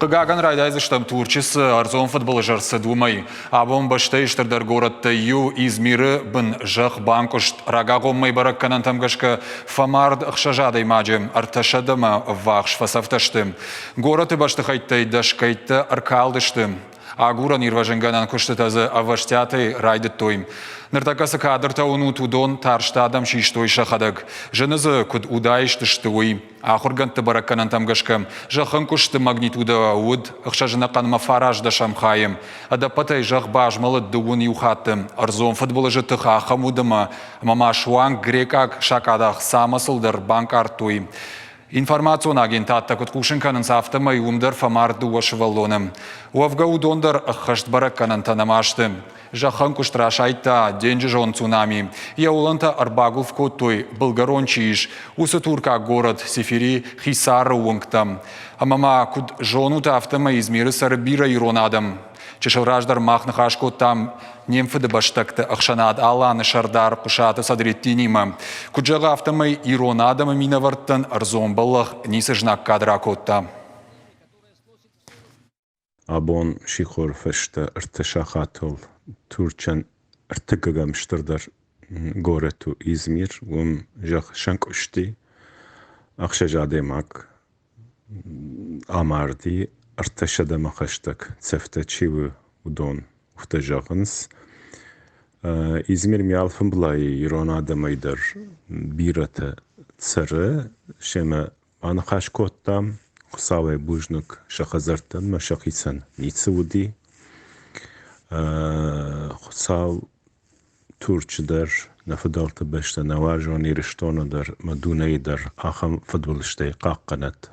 Хъыгагӕн, райдайдзыстӕм Турчы цы ӕрдзон фыдбылыз ӕрцыд, уымӕй. Абон бӕстӕйы стырдӕр горӕттӕй иу Измиры бын зӕхх банкъуыст. Рагагъоммӕ бӕрӕггӕнӕнтӕм гӕсгӕ фӕмард ӕхсӕз адӕймаджы, ӕртӕсӕдӕмӕ ӕввахс фӕцӕфтӕ сты. Горӕты бӕстыхӕйттӕй дӕсгӕйттӕ ӕркалдысты. Агурӕн-ирвӕзынгӕнӕн куыстытӕ дзы ӕвӕстиатӕй райдыдтой. Ныртӕккӕ цы кадртӕ уынут, уыдон тарст адӕм систой сӕхӕдӕг. Зыны дзы, куыд удаист сты, уый. Ахуыргӕндты бӕрӕггӕнӕнтӕм гӕсгӕ, зӕххӕнкъуысты магнитудӕ уыд ӕхсӕзынӕхъӕнмӕ фараздӕсӕм хайы. Ӕдӕппӕтӕй зӕхх базмӕлыд дыууын иу хатты. Ӕрдзон фыдбылызы тых ахӕм уыд ӕмӕ ма суанг грекъаг сакъадах Самосыл дӕр банкъардтой. Информацион агентадтӕ куыд хъусын кӕнынц, афтӕмӕй уым дӕр фӕмард дыууӕ сывӕллоны. Уӕвгӕ уыдон дӕр ӕххӕст бӕрӕггӕнӕнтӕ нӕма сты. Зӕххӕнкъуыст расайдта денджызон цунами. Йӕ уылӕнтӕ ӕрбагуылф кодтой, былгӕрон чи ис, уыцы туркаг горӕт Сефери Хисары уынгтӕм. Ӕмӕ ма куыд зонут, афтӕмӕй Измиры цӕры бирӕ ирон адӕм. Чысыл раздӕр мах ныхас кодтам не мфыдыбӕстӕгты ӕхсӕнад Аланы сӕрдар Хъуысаты Садреттинимӕ. Куыд зӕгъы, афтӕмӕй ирон адӕмы минӕвӕрттӕн ӕрдзон бӕллӕх ницы знаггад ракодта. Абон сихоры фӕстӕ ӕртӕ сахатыл Турчӕн ӕртыккӕгӕм стырдӕр горӕт у Измир, уым зӕхх сӕнкъуысти, ӕхсӕз адӕймаг амарди, ӕртӕсӕдӕмӕ хӕстӕг цӕфтӕ чи у, уыдон афтӕ зӕгъынц. Измир алфӕмблайы ирон адӕмӕй дӕр бирӕтӕ цӕры, семӕ Аныхас кодтам, Хуыцауӕй бузныг, сӕ хӕдзӕрттӕн ӕмӕ сӕхицӕн ницы уыди. Хуыцау Турчы дӕр, нӕ фыдӕлты бӕстӕ, нӕ уарзон Ирыстоны дӕр ӕмӕ дунейы дӕр ахӕм фыдбылызтӕй хъахъхъӕнӕд.